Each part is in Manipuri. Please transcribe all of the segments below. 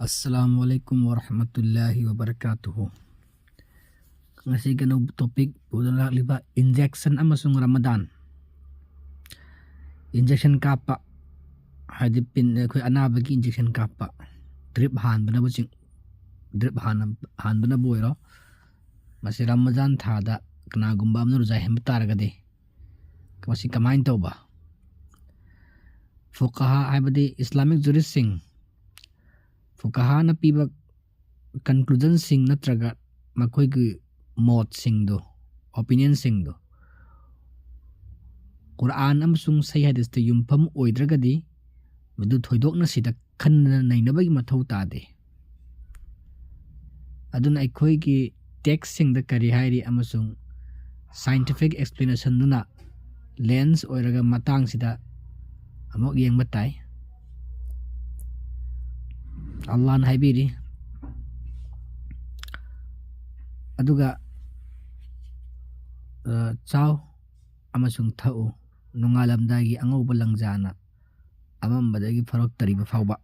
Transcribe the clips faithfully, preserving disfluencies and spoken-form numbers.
ꯑꯁꯂꯥꯃꯨ ꯑꯂꯥꯏꯀꯨꯝ ꯋꯔꯍꯃꯇꯨꯜꯂꯥꯍꯤ ꯋꯕꯔꯀꯥꯇꯨꯍꯨ꯫ ꯉꯁꯤꯒꯤ ꯑꯅꯧꯕ ꯇꯣꯄꯤꯛ ꯄꯨꯗꯨꯅ ꯂꯥꯛꯂꯤꯕ ꯏꯟꯖꯦꯛꯁꯟ ꯑꯃꯁꯨꯡ ꯔꯃꯗꯥꯟ꯫ ꯏꯟꯖꯦꯛꯁꯟ ꯀꯥꯞꯄ ꯍꯥꯏꯗꯤ ꯄꯤꯟ, ꯑꯩꯈꯣꯏ ꯑꯅꯥꯕꯒꯤ ꯏꯟꯖꯦꯛꯁꯟ ꯀꯥꯞꯄ, ꯗ꯭ꯔꯤꯞ ꯍꯥꯟꯕꯅꯕꯨ ꯆꯤꯡ ꯗ꯭ꯔꯤꯞ ꯍꯥꯟꯅ ꯍꯥꯟꯕꯅꯕꯨ ꯑꯣꯏꯔꯣ꯫ ꯃꯁꯤ ꯔꯃꯖꯥꯟ ꯊꯥꯗ ꯀꯅꯥꯒꯨꯝꯕ ꯑꯃꯅ ꯔꯣꯖꯥ ꯍꯦꯟꯕ ꯇꯥꯔꯒꯗꯤ ꯃꯁꯤ ꯀꯃꯥꯏꯅ ꯇꯧꯕ? ꯐꯨꯀꯥꯍꯥ ꯍꯥꯏꯕꯗꯤ ꯏꯁꯂꯥꯃꯤꯛ ꯖꯨꯔꯤꯁꯁꯤꯡ, ꯐꯨꯀꯥꯍꯥꯅ ꯄꯤꯕ ꯀꯟꯀ꯭ꯂꯨꯖꯟꯁꯤꯡ ꯅꯠꯇ꯭ꯔꯒ ꯃꯈꯣꯏꯒꯤ ꯃꯣꯠꯁꯤꯡꯗꯨ, ꯑꯣꯄꯤꯅꯤꯌꯟꯁꯤꯡꯗꯨ ꯀꯨꯔꯥꯟ ꯑꯃꯁꯨꯡ ꯁꯍꯤ ꯍꯗꯤꯁꯇ ꯌꯨꯝꯐꯝ ꯑꯣꯏꯗ꯭ꯔꯒꯗꯤ ꯃꯗꯨ ꯊꯣꯏꯗꯣꯛꯅ ꯁꯤꯗ ꯈꯟꯅ ꯅꯩꯅꯕꯒꯤ ꯃꯊꯧ ꯇꯥꯗꯦ꯫ ꯑꯗꯨꯅ ꯑꯩꯈꯣꯏꯒꯤ ꯇꯦꯛꯁꯁꯤꯡꯗ ꯀꯔꯤ ꯍꯥꯏꯔꯤ ꯑꯃꯁꯨꯡ ꯁꯥꯏꯟꯇꯤꯐꯤꯛ ꯑꯦꯛꯁꯄ꯭ꯂꯦꯅꯦꯁꯟꯗꯨꯅ ꯂꯦꯟꯁ ꯑꯣꯏꯔꯒ ꯃꯇꯥꯡꯁꯤꯗ ꯑꯃꯨꯛ ꯌꯦꯡꯕ ꯇꯥꯏ꯫ ꯑꯜꯂꯥꯍꯅ ꯍꯥꯏꯕꯤꯔꯤ, ꯑꯗꯨꯒ, ꯑ, ꯆꯥꯎ ꯑꯃꯁꯨꯡ ꯊꯛꯎ, ꯅꯣꯡꯉꯥꯜꯂꯝꯗꯥꯏꯒꯤ ꯑꯉꯧꯕ ꯂꯪꯖꯥꯅ ꯑꯃꯝꯕꯗꯒꯤ ꯐꯥꯎꯔꯛꯇꯔꯤꯕ ꯐꯥꯎꯕ꯫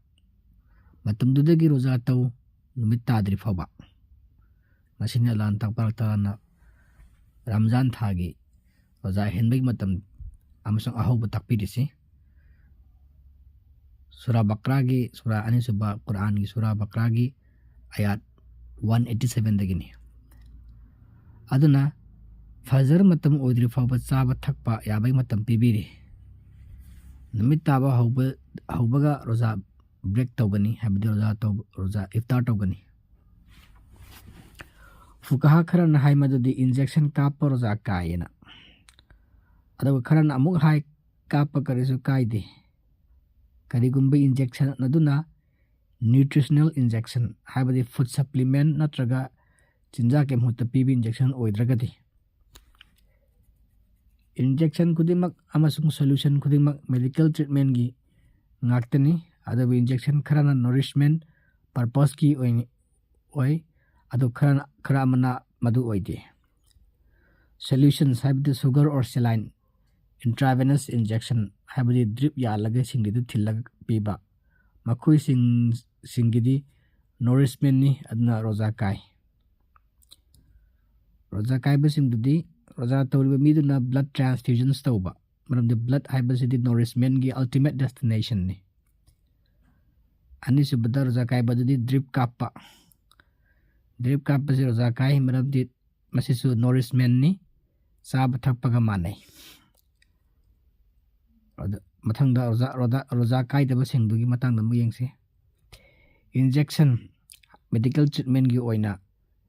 ꯃꯇꯝꯗꯨꯗꯒꯤ ꯔꯣꯖꯥ ꯇꯧ, ꯅꯨꯃꯤꯠ ꯇꯥꯗ꯭ꯔꯤ ꯐꯥꯎꯕ꯫ ꯃꯁꯤꯅꯤ ꯑꯜꯂꯥꯍ ꯇꯥꯕꯥꯔꯛ ꯇꯥꯂꯥꯅ ꯔꯝꯖꯥꯟ ꯊꯥꯒꯤ ꯔꯣꯖꯥ ꯍꯦꯟꯕꯒꯤ ꯃꯇꯝ ꯑꯃꯁꯨꯡ ꯑꯍꯧꯕ ꯇꯥꯛꯄꯤꯔꯤꯁꯤ꯫ ꯁꯨꯔꯥ ꯕꯀ꯭ꯔꯥꯒꯤ ꯁꯨꯔꯥ ꯑꯅꯤꯁꯨꯕ, ꯀꯨꯔꯥꯟꯒꯤ ꯁꯨꯔꯥ ꯕꯀ꯭ꯔꯥꯒꯤ ꯑꯌꯥꯠ ꯋꯥꯟ ꯑꯩꯠꯇꯤ ꯁꯚꯦꯟꯗꯒꯤꯅꯤ꯫ ꯑꯗꯨꯅ ꯐꯖꯔ ꯃꯇꯝ ꯑꯣꯏꯗ꯭ꯔꯤ ꯐꯥꯎꯕ ꯆꯥꯕ ꯊꯛꯄ ꯌꯥꯕꯒꯤ ꯃꯇꯝ ꯄꯤꯕꯤꯔꯤ꯫ ꯅꯨꯃꯤꯠ ꯇꯥꯕ ꯍꯧꯕ, ꯍꯧꯕꯒ ꯔꯣꯖꯥ ꯕ꯭ꯔꯦꯛ ꯇꯧꯒꯅꯤ, ꯍꯥꯏꯕꯗꯤ ꯔꯣꯖꯥ ꯇꯧꯕ, ꯔꯣꯖꯥ ꯏꯐꯇꯥꯔ ꯇꯧꯒꯅꯤ꯫ ꯐꯨꯀꯥꯍꯥ ꯈꯔꯅ ꯍꯥꯏ ꯃꯗꯨꯗꯤ ꯏꯟꯖꯦꯛꯁꯟ ꯀꯥꯞꯄ ꯔꯣꯖꯥ ꯀꯥꯏꯌꯦꯅ꯫ ꯑꯗꯨꯒ ꯈꯔꯅ ꯑꯃꯨꯛ ꯍꯥꯏ ꯀꯥꯞꯄ ꯀꯔꯤꯁꯨ ꯀꯥꯏꯗꯦ꯫ ꯀꯔꯤꯒꯨꯝꯕ ꯏꯟꯖꯦꯛꯁꯟ ꯑꯗꯨꯅ ꯅ꯭ꯌꯨꯇ꯭ꯔꯤꯁꯅꯦꯜ ꯏꯟꯖꯦꯛꯁꯟ, ꯍꯥꯏꯕꯗꯤ ꯐꯨꯗ ꯁꯄ꯭ꯂꯤꯃꯦꯟ ꯅꯠꯇ꯭ꯔꯒ ꯆꯤꯟꯖꯥꯛꯀꯤ ꯃꯍꯨꯠꯇ ꯄꯤꯕ ꯏꯟꯖꯦꯛꯁꯟ ꯑꯣꯏꯗ꯭ꯔꯒꯗꯤ꯫ ꯏꯟꯖꯦꯛꯁꯟ ꯈꯨꯗꯤꯡꯃꯛ ꯑꯃꯁꯨꯡ ꯁꯣꯂ꯭ꯌꯨꯁꯟ ꯈꯨꯗꯤꯡꯃꯛ ꯃꯦꯗꯤꯀꯦꯜ ꯇ꯭ꯔꯤꯠꯃꯦꯟꯒꯤ ꯉꯥꯛꯇꯅꯤ, ꯑꯗꯨꯕꯨ ꯏꯟꯖꯦꯛꯁꯟ ꯈꯔꯅ ꯅꯣꯔꯤꯁꯃꯦꯟ ꯄꯔꯄꯁꯀꯤ ꯑꯣꯏꯅ ꯑꯣꯏ, ꯑꯗꯨ ꯈꯔ, ꯈꯔ ꯑꯃꯅ ꯃꯗꯨ ꯑꯣꯏꯗꯦ꯫ ꯁꯣꯂ꯭ꯌꯨꯁꯟꯁ ꯍꯥꯏꯕꯗꯤ sugar or saline, intravenous injection ꯍꯥꯏꯕꯗꯤ ꯗ꯭ꯔꯤꯞ ꯌꯥꯜꯂꯒ ꯁꯤꯡꯂꯤꯗꯨ ꯊꯤꯜꯂꯒ ꯄꯤꯕ, ꯃꯈꯣꯏꯁꯤꯡ ꯁꯤꯡꯒꯤꯗꯤ ꯅꯣꯔꯤꯁꯃꯦꯟꯅꯤ, ꯑꯗꯨꯅ ꯔꯣꯖꯥ ꯀꯥꯏ꯫ ꯔꯣꯖꯥ ꯀꯥꯏꯕꯁꯤꯡꯗꯨꯗꯤ ꯔꯣꯖꯥ ꯇꯧꯔꯤꯕ ꯃꯤꯗꯨꯅ ꯕ꯭ꯂꯠ ꯇ꯭ꯔꯥꯟꯁꯐ꯭ꯌꯨꯖꯟꯁ ꯇꯧꯕ, ꯃꯔꯝꯗꯤ ꯕ꯭ꯂꯠ ꯍꯥꯏꯕꯁꯤꯗꯤ ꯅꯣꯔꯤꯁꯃꯦꯟꯒꯤ ꯑꯜꯇꯤꯃꯦꯠ ꯗꯦꯁꯇꯤꯅꯦꯁꯟꯅꯤ꯫ ꯑꯅꯤꯁꯨꯕꯗ ꯔꯣꯖꯥ ꯀꯥꯏꯕ ꯑꯗꯨꯗꯤ ꯗ꯭ꯔꯤꯞ ꯀꯥꯞꯄ꯫ ꯗ꯭ꯔꯤꯞ ꯀꯥꯞꯄꯁꯤ ꯔꯣꯖꯥ ꯀꯥꯏ, ꯃꯔꯝꯗꯤ ꯃꯁꯤꯁꯨ ꯅꯣꯔꯤꯁꯃꯦꯟꯅꯤ, ꯆꯥꯕ ꯊꯛꯄꯒ ꯃꯥꯟꯅꯩ꯫ ꯑꯗꯨ ꯃꯊꯪꯗ ꯔꯣꯖꯥ, ꯔꯣꯖꯥ, ꯔꯣꯖꯥ ꯀꯥꯏꯗꯕꯁꯤꯡꯗꯨꯒꯤ ꯃꯇꯥꯡꯗ ꯑꯃꯨꯛ ꯌꯦꯡꯁꯤ꯫ ꯏꯟꯖꯦꯛꯁꯟ, ꯃꯦꯗꯤꯀꯦꯜ ꯇ꯭ꯔꯤꯠꯃꯦꯟꯒꯤ ꯑꯣꯏꯅ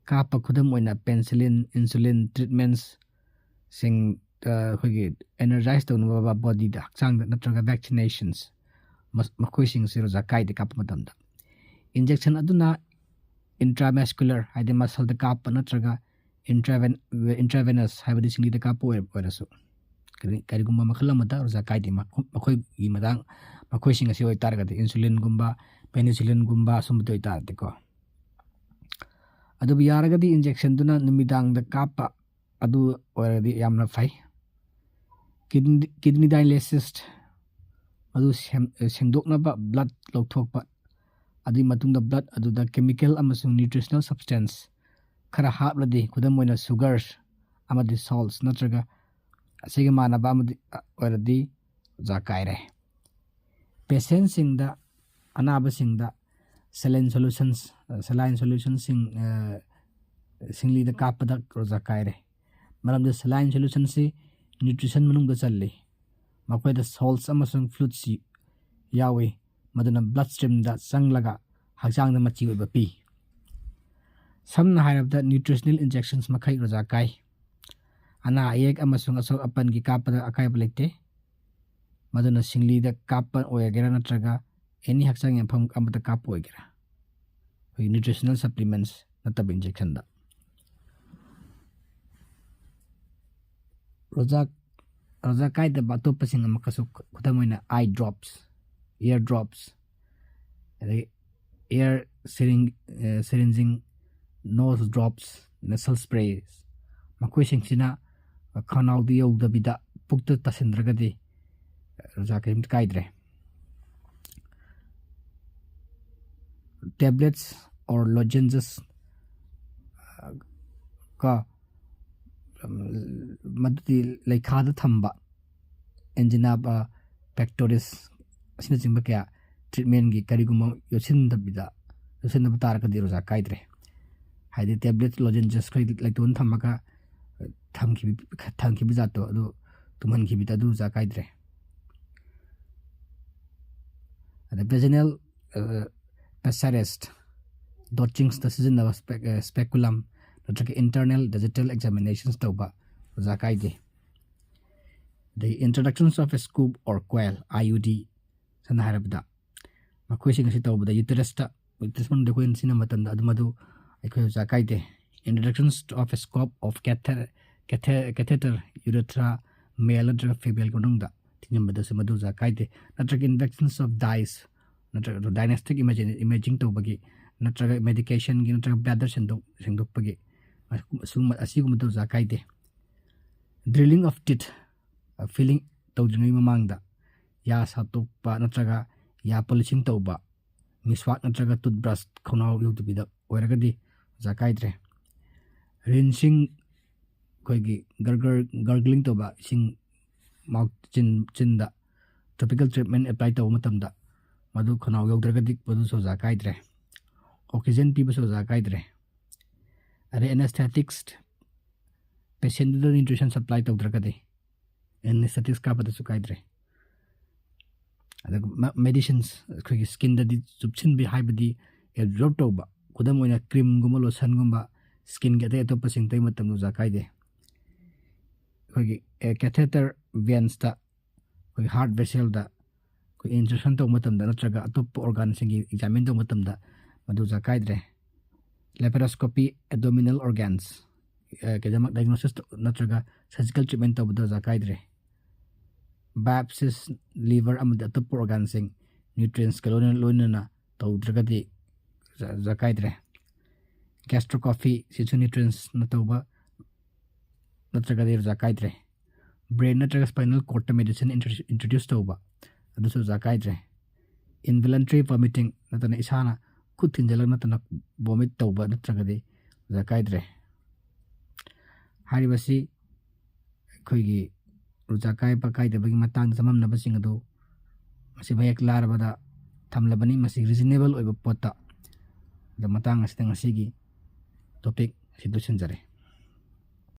ꯀꯥꯞꯄ, ꯈꯨꯗꯝ ꯑꯣꯏꯅ ꯄꯦꯟꯁꯤꯂꯤꯟ, ꯏꯟꯁꯨꯂꯤꯟ ꯇ꯭ꯔꯤꯠꯃꯦꯟꯁꯤꯡ, ꯑꯩꯈꯣꯏꯒꯤ ꯑꯦꯅꯔꯖꯥꯏꯁ ꯇꯧꯅꯕ ꯕꯣꯗꯤꯗ, ꯍꯛꯆꯥꯡꯗ, ꯅꯠꯇ꯭ꯔꯒ ꯚꯦꯛꯁꯤꯅꯦꯁꯟꯁ, ꯃꯈꯣꯏꯁꯤꯡꯁꯤ ꯔꯣꯖꯥ ꯀꯥꯏꯗ ꯀꯥꯞꯄ ꯃꯇꯝꯗ꯫ ꯏꯟꯖꯦꯛꯁꯟ ꯑꯗꯨꯅ ꯏꯟꯇ꯭ꯔꯥꯃꯦꯁꯀꯨꯂꯔ, ꯍꯥꯏꯗꯤ ꯃꯁꯜꯗ ꯀꯥꯞꯄ ꯅꯠꯇ꯭ꯔꯒ ꯏꯟꯇ꯭ꯔꯥꯚꯦꯟ-, ꯏꯟꯇ꯭ꯔꯥꯚꯦꯅꯁ, ꯍꯥꯏꯕꯗꯤ ꯁꯤꯡꯂꯤꯗ ꯀꯥꯞꯄ ꯑꯣꯏ-, ꯑꯣꯏꯔꯁꯨ, ꯀꯔꯤ-, ꯀꯔꯤꯒꯨꯝꯕ ꯃꯈꯜ ꯑꯃꯗ ꯔꯣꯖꯥ ꯀꯥꯏꯗꯦ꯫ ꯃꯈꯣ-, ꯃꯈꯣꯏꯒꯤ ꯃꯇꯥꯡ, ꯃꯈꯣꯏꯁꯤꯡ ꯑꯁꯤ ꯑꯣꯏꯇꯥꯔꯒꯗꯤ ꯏꯟꯁꯨꯂꯤꯟꯒꯨꯝꯕ, ꯄꯦꯅꯤꯁꯤꯂꯤꯟꯒꯨꯝꯕ ꯁꯨꯝꯕꯗ ꯑꯣꯏꯇꯥꯔꯗꯤꯀꯣ꯫ ꯑꯗꯨꯕꯨ ꯌꯥꯔꯒꯗꯤ ꯏꯟꯖꯦꯛꯁꯟꯗꯨꯅ ꯅꯨꯃꯤꯗꯥꯡꯗ ꯀꯥꯞꯄ ꯑꯗꯨ ꯑꯣꯏꯔꯒꯗꯤ ꯌꯥꯝꯅ ꯐꯩ꯫ ꯀꯤꯗꯅꯤ, ꯀꯤꯗꯅꯤ ꯗꯥꯏꯂꯤꯁꯤꯁ ꯑꯗꯨ ꯁꯦꯝ-, ꯁꯦꯡꯗꯣꯛꯅꯕ ꯕ꯭ꯂꯠ ꯂꯧꯊꯣꯛꯄ, ꯑꯗꯨꯒꯤ ꯃꯇꯨꯡꯗ ꯕ꯭ꯂꯠ ꯑꯗꯨꯗ ꯀꯦꯃꯤꯀꯦꯜ ꯑꯃꯁꯨꯡ ꯅ꯭ꯌꯨꯇ꯭ꯔꯤꯁꯅꯦꯜ ꯁꯕꯁꯇꯦꯟꯁ ꯈꯔ ꯍꯥꯞꯂꯗꯤ, ꯈꯨꯗꯝ ꯑꯣꯏꯅ ꯁꯨꯒꯔꯁ ꯑꯃꯗꯤ ꯁꯣꯜꯠꯁ ꯅꯠꯇ꯭ꯔꯒ ꯑꯁꯤꯒ ꯃꯥꯟꯅꯕ ꯑꯃꯗꯤ, ꯑ, ꯑꯣꯏꯔꯗꯤ ꯔꯣꯖꯥ ꯀꯥꯏꯔꯦ꯫ ꯄꯦꯁꯦꯟꯁꯤꯡꯗ, ꯑꯅꯥꯕꯁꯤꯡꯗ ꯁꯦꯂꯥꯏꯟ ꯁꯣꯂꯨꯁꯟꯁ, ꯁꯦꯂꯥꯏꯟ ꯁꯣꯂꯨꯁꯟꯁꯤꯡ, ꯑ, ꯁꯤꯡꯂꯤꯗ ꯀꯥꯞꯄꯗ ꯔꯣꯖꯥ ꯀꯥꯏꯔꯦ꯫ ꯃꯔꯝꯗꯤ ꯁꯦꯂꯥꯏꯟ ꯁꯣꯂꯨꯁꯟꯁꯤ ꯅ꯭ꯌꯨꯇ꯭ꯔꯤꯁꯟ ꯃꯅꯨꯡꯗ ꯆꯜꯂꯤ꯫ ꯃꯈꯣꯏꯗ ꯁꯣꯜꯠꯁ ꯑꯃꯁꯨꯡ ꯐ꯭ꯂꯨꯏꯗꯁꯤ ꯌꯥꯎꯏ, ꯃꯗꯨꯅ ꯕ꯭ꯂꯠ ꯁ꯭ꯇ꯭ꯔꯤꯝꯗ ꯆꯪꯂꯒ ꯍꯛꯆꯥꯡꯗ ꯃꯆꯤ ꯑꯣꯏꯕ ꯄꯤ꯫ ꯁꯝꯅ ꯍꯥꯏꯔꯕꯗ, ꯅ꯭ꯌꯨꯇ꯭ꯔꯤꯁꯅꯦꯜ ꯏꯟꯖꯦꯛꯁꯟꯁ ꯃꯈꯩ ꯔꯣꯖꯥ ꯀꯥꯏ꯫ ꯑꯅꯥ ꯑꯌꯦꯛ ꯑꯃꯁꯨꯡ ꯑꯁꯣꯛ ꯑꯄꯟꯒꯤ ꯀꯥꯞꯄꯗ ꯑꯀꯥꯏꯕ ꯂꯩꯇꯦ꯫ ꯃꯗꯨꯅ ꯁꯤꯡꯂꯤꯗ ꯀꯥꯞꯄ ꯑꯣꯏꯒꯦꯔꯥ ꯅꯠꯇ꯭ꯔꯒ ꯑꯦꯅꯤ ꯍꯛꯆꯥꯡꯒꯤ ꯃꯐꯝ ꯑꯃꯗ ꯀꯥꯞꯄ ꯑꯣꯏꯒꯦꯔꯥ, ꯑꯩꯈꯣꯏꯒꯤ ꯅ꯭ꯌꯨꯇ꯭ꯔꯤꯁꯅꯦꯜ ꯁꯄ꯭ꯂꯤꯃꯦꯟꯠꯁ ꯅꯠꯇꯕ ꯏꯟꯖꯦꯛꯁꯟꯗ꯫ ꯔꯣꯖꯥ, ꯔꯣꯖꯥ ꯀꯥꯏꯗꯕ ꯑꯇꯣꯞꯄꯁꯤꯡ ꯑꯃꯈꯛꯁꯨ, ꯈꯨꯗꯝ ꯑꯣꯏꯅ ꯑꯥꯏ ꯗ꯭ꯔꯣꯞꯁ, ꯏꯌꯔ ꯗ꯭ꯔꯣꯞꯁ, ꯑꯗꯒꯤ ꯏꯌꯔ ꯁꯤꯔꯤꯡ-, ꯑ, ꯁꯤꯔꯤꯟꯖꯤꯡ, ꯅꯣꯁ ꯗ꯭ꯔꯣꯞꯁ, ꯅꯦꯁꯜ ꯁ꯭ꯄ꯭ꯔꯦ, ꯃꯈꯣꯏꯁꯤꯡꯁꯤꯅ ꯈꯅꯥꯎꯗ ꯌꯧꯗꯕꯤꯗ ꯄꯨꯛꯇ ꯇꯥꯁꯤꯟꯗ꯭ꯔꯒꯗꯤ ꯔꯣꯖꯥ ꯀꯔꯤꯝꯇ ꯀꯥꯏꯗ꯭ꯔꯦ꯫ Tablets or lozenges ꯀꯣ, ꯃꯗꯨꯗꯤ ꯂꯩꯈꯥꯗ ꯊꯝꯕ angina pectoris ꯑꯁꯤꯅꯆꯤꯡꯕ ꯀꯌꯥ treatmentꯀꯤ ꯀꯔꯤꯒꯨꯝꯕ ꯌꯣꯠꯁꯤꯟꯗꯕꯤꯗ, ꯌꯣꯠꯁꯤꯟꯅꯕ ꯇꯥꯔꯒꯗꯤ ꯔꯣꯖꯥ ꯀꯥꯏꯗ꯭ꯔꯦ꯫ ꯍꯥꯏꯗꯤ tablet lozenges ꯑꯩꯈꯣꯏ ꯂꯩꯇꯣꯟ ꯊꯝꯃꯒ ꯊꯝꯈꯤꯕ, ꯊꯝꯈꯤꯕ ꯖꯥꯠꯇꯣ ꯑꯗꯨ ꯇꯨꯝꯍꯟꯈꯤꯕꯗ ꯑꯗꯨ ꯔꯣꯖꯥ ꯀꯥꯏꯗ꯭ꯔꯦ꯫ ꯑꯗ vaginal passages, dotchingꯗ ꯁꯤꯖꯤꯟꯅꯕ speculum ꯅꯠꯇ꯭ꯔꯒ internal digital examinations ꯇꯧꯕ ꯔꯣꯖꯥ ꯀꯥꯏꯗꯦ꯫ ꯑꯗꯒꯤ introductions of a scope or coil, IUD ꯁꯝꯅ ꯍꯥꯏꯔꯕꯗ ꯃꯈꯣꯏꯁꯤꯡ ꯑꯁꯤ ꯇꯧꯕꯗ uterusꯇ, uterus ꯃꯅꯨꯡꯗ ꯑꯩꯈꯣꯏꯅ ꯁꯤꯖꯤꯟꯅꯕ ꯃꯇꯝꯗ ꯑꯗꯨ ꯃꯗꯨ ꯑꯩꯈꯣꯏ ꯔꯣꯖꯥ ꯀꯥꯏꯗꯦ꯫ Introductions of a scope of catheter, catheter urethra, male ꯅꯠꯇ꯭ꯔꯒ female ꯃꯅꯨꯡꯗ ꯊꯤꯟꯖꯤꯟꯕꯗꯁꯨ ꯃꯗꯨ ꯔꯣꯖꯥ ꯀꯥꯏꯗꯦ꯫ ꯅꯠꯇ꯭ꯔꯒ injections of dyes, ꯅꯠꯇ꯭ꯔꯒ diagnostic imaging, imaging ꯇꯧꯕꯒꯤ, ꯅꯠꯇ꯭ꯔꯒ medicationꯒꯤ, ꯅꯠꯇ꯭ꯔꯒ bladder ꯁꯦꯡꯗꯣꯛ, ꯁꯦꯡꯗꯣꯛꯄꯒꯤ ꯑꯁꯤꯒꯨꯝꯕꯗ ꯔꯣꯖꯥ ꯀꯥꯏꯗꯦ꯫ Drilling of teeth, filling ꯇꯧꯗ꯭ꯔꯤꯉꯩ ꯃꯃꯥꯡꯗ ꯌꯥ ꯁꯥꯠꯇꯣꯛꯄ ꯅꯠꯇ꯭ꯔꯒ ꯌꯥ polishing ꯇꯧꯕ, miswak ꯅꯠꯇ꯭ꯔꯒ toothbrush ꯈꯣꯡꯅꯥꯎ ꯌꯧꯗꯕꯤꯗ ꯑꯣꯏꯔꯒꯗꯤ ꯔꯣꯖꯥ ꯀꯥꯏꯗ꯭ꯔꯦ꯫ Rinsing, ꯑꯩꯈꯣꯏꯒꯤ gargling ꯇꯧꯕ, ꯏꯁꯤꯡ ꯃꯥꯎ-, ꯆꯤꯟ, ꯆꯤꯟꯗ topical treatment apply ꯇꯧꯕ ꯃꯇꯝꯗ ꯃꯗꯨ ꯈꯣꯡꯅꯥꯎ ꯌꯧꯗ꯭ꯔꯒꯗꯤ ꯃꯗꯨꯁꯨ ꯔꯣꯖꯥ ꯀꯥꯏꯗ꯭ꯔꯦ꯫ Oxygen ꯄꯤꯕꯁꯨ ꯔꯣꯖꯥ ꯀꯥꯏꯗ꯭ꯔꯦ꯫ ꯑꯗꯩ anesthetics, patientꯗꯨꯗ nutrition supply ꯇꯧꯗ꯭ꯔꯒꯗꯤ anesthetics ꯀꯥꯞꯄꯗꯁꯨ ꯀꯥꯏꯗ꯭ꯔꯦ꯫ ꯑꯗꯨꯒ medicines, ꯑꯩꯈꯣꯏꯒꯤ skinꯗꯗꯤ ꯆꯨꯞꯁꯤꯟꯕꯤ ꯍꯥꯏꯕꯗꯤ absorb ꯇꯧꯕ, ꯈꯨꯗꯝ ꯑꯣꯏꯅ creamꯒꯨꯝꯕ lotionꯒꯨꯝꯕ, skinꯒꯤ ꯑꯇꯩ ꯑꯇꯣꯞꯄꯁꯤꯡ ꯇꯩꯕ ꯃꯇꯝꯗ ꯔꯣꯖꯥ ꯀꯥꯏꯗꯦ꯫ ꯑꯩꯈꯣꯏꯒꯤ catheter veinsꯇ, ꯑꯩꯈꯣꯏꯒꯤ heart vesselꯗ ꯑꯩꯈꯣꯏ insertion ꯇꯧꯕ ꯃꯇꯝꯗ ꯅꯠꯇ꯭ꯔꯒ ꯑꯇꯣꯞꯄ organꯁꯤꯡꯒꯤ examine ꯇꯧꯕ ꯃꯇꯝꯗ ꯃꯗꯨ ꯔꯣꯖꯥ ꯀꯥꯏꯗ꯭ꯔꯦ꯫ Laparoscopy, abdominal organs ꯀꯩꯗꯃꯛ diagnosis ꯅꯠꯇ꯭ꯔꯒ surgical treatment ꯇꯧꯕꯗ ꯔꯣꯖꯥ ꯀꯥꯏꯗ꯭ꯔꯦ꯫ Biopsies, liver ꯑꯃꯗꯤ ꯑꯇꯣꯞꯄ organꯁꯤꯡ nutrientsꯀ ꯂꯣꯏꯅ, ꯂꯣꯏꯅꯅ ꯇꯧꯗ꯭ꯔꯒꯗꯤ ꯔꯣꯖꯥ ꯀꯥꯏꯗ꯭ꯔꯦ꯫ Gastroscopy ꯁꯤꯁꯨ nutrientsꯅ ꯇꯧꯕ ꯅꯠꯇ꯭ꯔꯒꯗꯤ ꯔꯣꯖꯥ ꯀꯥꯏꯗ꯭ꯔꯦ꯫ Brain ꯅꯠꯇ꯭ꯔꯒ spinal cordꯇ medicine introduce ꯇꯧꯕ ꯑꯗꯨꯁꯨ ꯔꯣꯖꯥ ꯀꯥꯏꯗ꯭ꯔꯦ꯫ Involuntary vomiting ꯅꯠꯇꯅ ꯏꯁꯥꯅ ꯈꯨꯠ ꯊꯤꯟꯖꯤꯜꯂꯒ ꯅꯠꯇꯅ ꯚꯣꯃꯤꯠ ꯇꯧꯕ ꯅꯠꯇ꯭ꯔꯒꯗꯤ ꯔꯨꯖꯥ ꯀꯥꯏꯗ꯭ꯔꯦ꯫ ꯍꯥꯏꯔꯤꯕꯁꯤ ꯑꯩꯈꯣꯏꯒꯤ ꯔꯨꯖꯥ ꯀꯥꯏꯕ ꯀꯥꯏꯗꯕꯒꯤ ꯃꯇꯥꯡꯗ ꯆꯃꯝꯅꯕꯁꯤꯡ ꯑꯗꯨ ꯃꯁꯤ ꯃꯌꯦꯛ ꯂꯥꯔꯕꯗ ꯊꯝꯂꯕꯅꯤ꯫ ꯃꯁꯤ ꯔꯤꯖꯅꯦꯕꯜ ꯑꯣꯏꯕ ꯄꯣꯠꯇ꯫ ꯑꯗꯣ ꯃꯇꯥꯡ ꯑꯁꯤꯗ ꯉꯁꯤꯒꯤ ꯇꯣꯄꯤꯛ ꯑꯁꯤ ꯂꯣꯏꯁꯤꯟꯖꯔꯦ꯫